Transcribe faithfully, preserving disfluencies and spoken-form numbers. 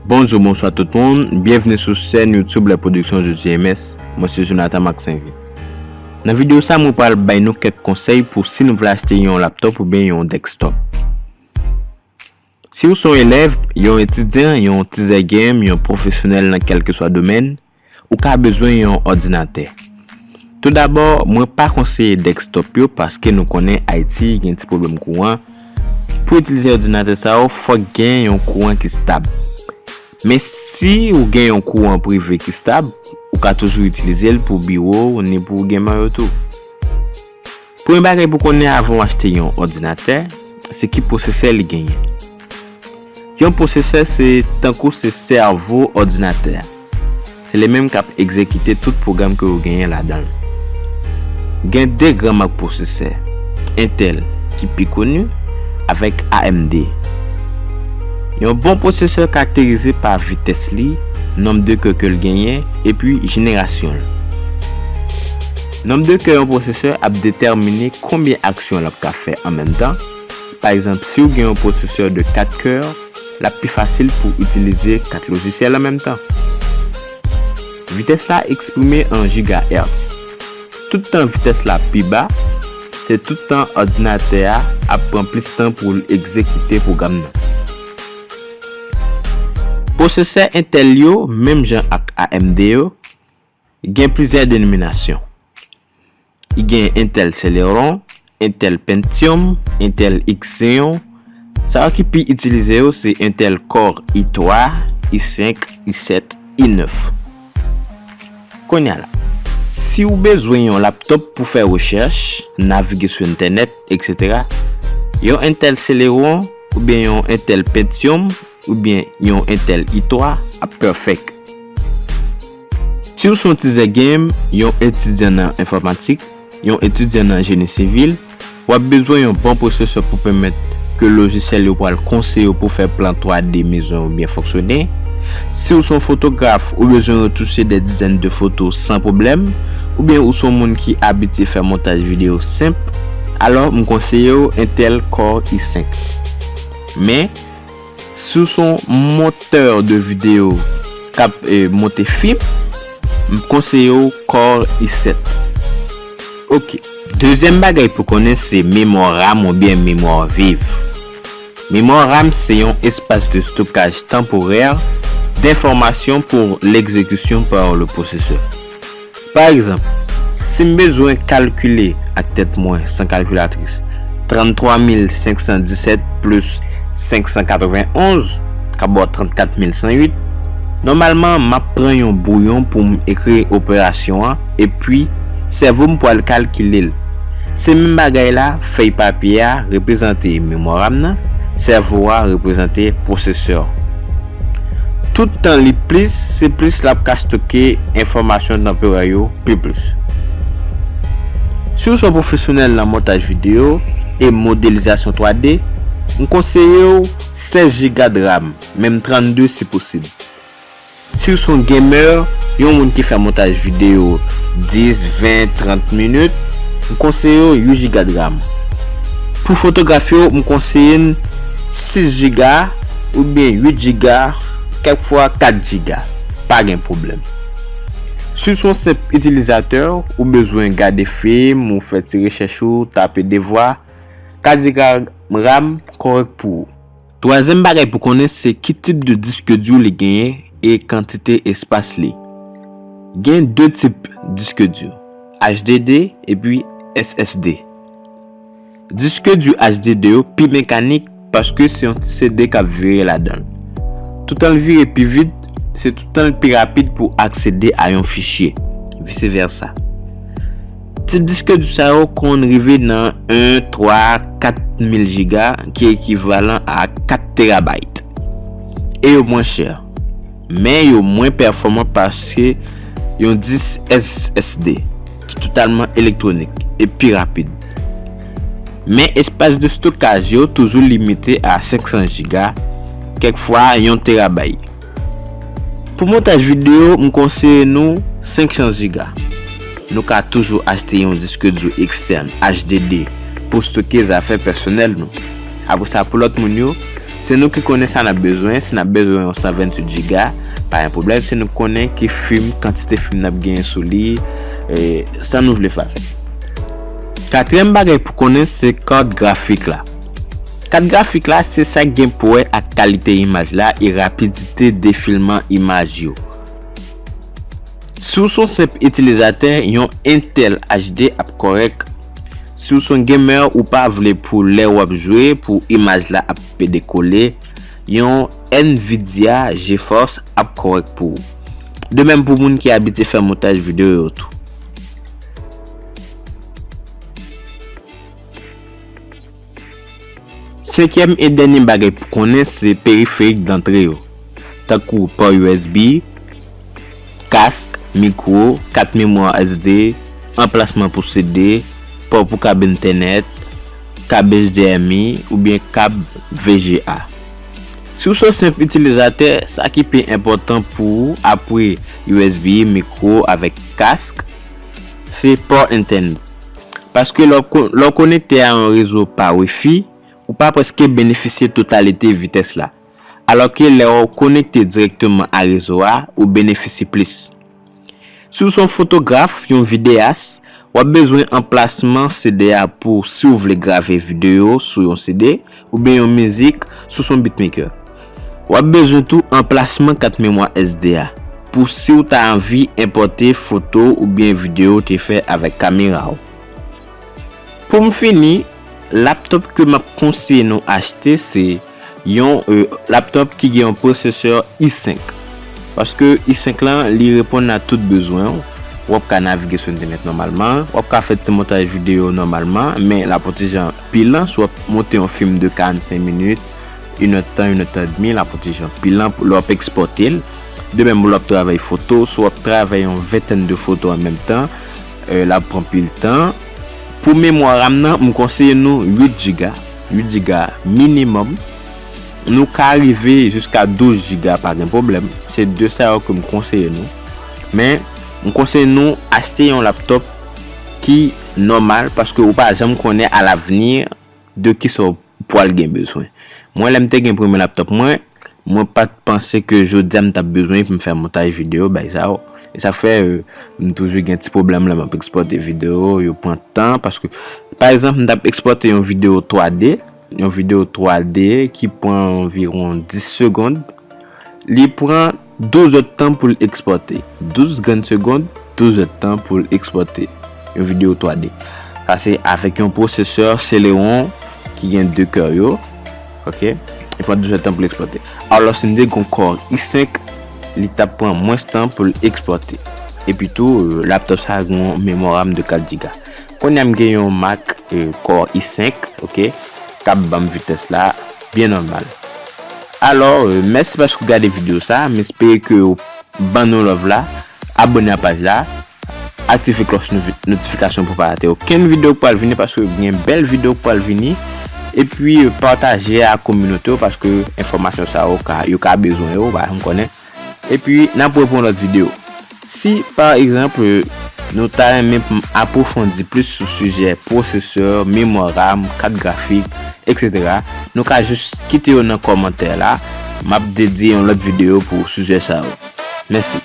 Bonjou, bonswa tout moun, byenvni sou chèn YouTube Les Productions de J M S, mwen se Jonathan Maxinville. Nan videyo sa, mwen pral bay nou kèk konsèy pou si nou vle achte yon laptop oubyen yon desktop. Si w se yon elèv, yon etidyan, yon tizè game, yon pwofesyonèl nan kèlkeswa domèn, ou ka bezwen yon òdinatè. Toudabò, mwen pa konseye desktop yo paske nou konnen Ayiti gen ti pwoblèm kouran. Pou itilize òdinatè sa yo, fòk gen yon kouran ki stab. Men si ou gen yon kouran prive ki stab, ou ka toujou itilize l pou biwo w ni pou gamer yo tou. Premye bagay pou konnen avan w achte yon òdinatè, se ki pwosesè li genyen. Yon pwosesè se tankou se sèvo òdinatè a. Se li menm k ap egzekite tout pwogram ke w genyen ladan l. Gen de gran mak pwosesè, Intel, ki pi koni, avèk A M D. Yon bon pwosesè karakterize pa vitès li, nonb de kè ke l genyen, epi jenerasyon l. Nonb de kè yon pwosesè ap detèmine konbyen aksyon l ap ka fè an menm tan. Pa egzanp, si w gen yon pwosesè de kat kè, l ap pi fasil pou w itilize kat lojisyèl an menm tan. Vitès la eksprime an gigahertz. Tout tan vitès la pi ba, se tout tan òdinatè a ap pran plis tan pou l egzekite pwogram nan. Pwosesè Intel yo, menm jan ak A M D yo, gen plizyè denominasyon. I gen Intel Celeron, Intel Pentium, Intel Xeon. Sa yo ki pi itilize yo se Intel Core i twa, i senk, i sèt, i nèf. Kounye a la, si w bezwen yon laptop pou fè rechèch, navige sou entènèt, etsetera, yon Intel Celeron oubyen yon Intel Pentium oubyen yon Intel i twa ap pèfèk. Si w se yon tizè game, yon etidyan nan enfòmatik, yon etidyan nan jeni sivil, w ap bezwen yon bon pwosesè pou pèmèt ke lojisyèl yo pral konseye w pou fè plan twa D mezon yo byen fonksyone. Si w se yon fotograf, ou bezwen retouche dè dizèn de foto san pwoblèm, oubyen ou se yon moun ki abitye fè montaj videyo senp, alò m konseye w Intel Core i senk. Men, si w se yon montè de videyo k ap, e, monte fim, m konseye w Core i sèt. Oke. Dezyèm bagay pou konnen se memwa RAM oubyen memwa viv. Memwa RAM se yon espas de stokaj tanporè denfòmasyon pou legzekisyon pa le pwosesè. Pa egzanp, si m bezwen kalkile ak tèt mwen san kalkilatris tranntwa mil senk san disèt plis senk san katrevenonz, k ap ba w trannkat mil san uit, nòmalman m ap pran yon bouyon pou m ekri operasyon an, epi sèvo m pral kalkile l. Se menm bagay la, fèy papye a reprezante memwa RAM nan, sèvo a reprezante pwosesè. Tout tan li plis, se plis l ap ka stoke enfòmasyon tanporè yo pi plis. Si w se yon pwofesyonèl nan montaj videyo e modelizasyon twa D, m konseye w sèz jiga de RAM, menm trannde si posib. Si w se yon gamer, yon moun ki fè montaj videyo dis, ven, trant minit, m konseye w uit jiga de RAM. Pou fotograf yo, m konseye n sis jiga oubyen uit jiga, kèk fwa kat jiga. Pa gen pwoblèm. Si w se yon senp itilizatè, ou bezwen gade fim, ou fè ti rechèch ou, tape devwa, kat jiga RAM kòrèk pou ou. Twazyèm bagay pou konnen se ki tip de disk di li genyen e kantite espas li. Gen de tip disk di, H D D epi S S D. Disk di H D D yo pi mekanik paske se yon ti C D k ap vire ladan l. Toutan l vire pi vit, se toutan l pi rapid pou aksede a yon fichye, vise vèsa. Tip disk di sa yo konn rive nan en, twa, kat mil jiga, ki ekivalan a kat terabayt. E yo mwen chè. Men yo mwen pèfòman pase yon dis S S D, ki totalman elektwonik e pi rapid. Men espas de stokaj yo toujou limite a senk san jiga, kèk fwa yon terabayt. Pou montaj videyo, m konseye nou senk san jiga. Nou ka toujou achte yon disk di ekstèn H D D pou stoke zafè pèsonèl nou. Apre sa, pou lòt moun yo, Se nou ki konnen sa n ap bezwen. Si n ap bezwen yon san venntuit jiga, pa gen pwoblèm. Se nou ki konnen ki fim, kantite fim n ap genyen sou li, e, sa nou vle fè avè l. Katriyèm bagay pou konnen se kat grafik la. Kat grafik la, se sa k gen pou wè ak kalite imaj la e rapidite defilman imaj yo. Si w se yon senp itilizatè, yon Intel H D ap kòrèk. Si w se yon gamer, ou pa vle pou lè w ap jwe, pou imaj la ap pede kole, yon Nvidia GeForce ap kòrèk pou ou. De menm pou moun ki abitye fè montaj videyo yo tou. Senkyèm e dènye bagay pou konnen se periferik dantre yo, tankou pò U S B, kask, mikwo, kat memwa S D, anplasman pou C D, pò pou kab entènèt, kab H D M I oubyen kab V G A. Si w se yon senp itilizatè, sa ki pi enpòtan pou ou apre U S B, mikwo avèk kask, se pò entènèt. Paske lè w ko-, lè w konekte a yon rezo pa Wi-Fi, ou pa prèske benefisye totalite vitès la. Alòske lè w konekte dirèkteman a rezo a, ou benefisye plis. Si w se yon fotograf, yon videyas, w ap bezwen anplasman C D a pou si w vle grave videyo sou yon C D, oubyen yon mizik sou son beatmaker. W ap bezwen tou anplasman kat memwa S D a pou si w ta anvi enpòte foto oubyen videyo w te fè avèk kamera w. Pou m fini, laptop ke m ap konseye nou achte se yon, e, laptop ki gen yon pwosesè i senk. Paske i senk lan, li reponn a tout bezwen w. W ap ka navige sou entènèt nòmalman, w ap ka fè ti montaj videyo nòmalman, men l ap yon ti jan pi lan si w ap monte yon fim de karannsenk minit, inèdtan, inèdtan edmi, l ap yon ti jan pi lan pou lè w ap ekspòte l. De menm, lè w ap travay foto, si w ap travay yon ventèn de foto an menm tan, e, l ap pran pil tan. Pou memwa RAM nan, m konseye nou uit jiga. Uit jiga minimòm. Nou ka rive jiska douz jiga, pa gen pwoblèm. Se de sa yo ke m konseye nou. Men, m konseye nou achte yon laptop ki nòmal, paske ou pa janm konnen alavni de kisa w pwal gen bezwen. Mwen, lè m te gen premye laptop mwen, mwen pa t panse ke jodi a m t ap bezwen pou m fè montaj videyo, bagay sa yo. E sa fè, e, m toujou gen ti pwoblèm lè m ap ekspòte videyo, yo pran tan, paske, pa egzanp, m t ap ekspòte yon videyo twa D, yon videyo twa D ki pran anviwon dis segonn, li pran douz èdtan pou l ekspòte. Douz grenn segonn, douz èdtan pou l ekspòte yon videyo twa D. Sa se avèk yon pwosesè Celeron ki gen de kè yo. Oke? Li pran douz èdtan pou l ekspòte. Alò, si m te gen yon Core i senk, li t ap pran mwens tan pou l ekspòte. Epi tou, laptop sa gen yon memwa RAM de kat jiga. Kounye a m gen yon Mac, e, Core i senk, oke, k ap ban m vitès la byen nòmal. Alò, e, mèsi paske w gade videyo sa, m espere ke w ban nou love la, abòne a paj la, aktive klòch notifikasyon pou pa rate okenn videyo k pral vini, paske gen bèl videyo k pral vini, epi, e, pataje a kominote w, paske enfòmasyon sa yo ka, yo ka bezwen yo, pa janm konnen. Epi, n ap wè pou yon lòt videyo. Si, pa egzanp, nou ta renmen pou m apwofondi plis sou sijè pwosesè, memwa RAM, kat grafik, etsetera, nou ka jis kite yo nan kòmantè la. M ap dedye yon lòt videyo pou sijè sa yo. Mèsi.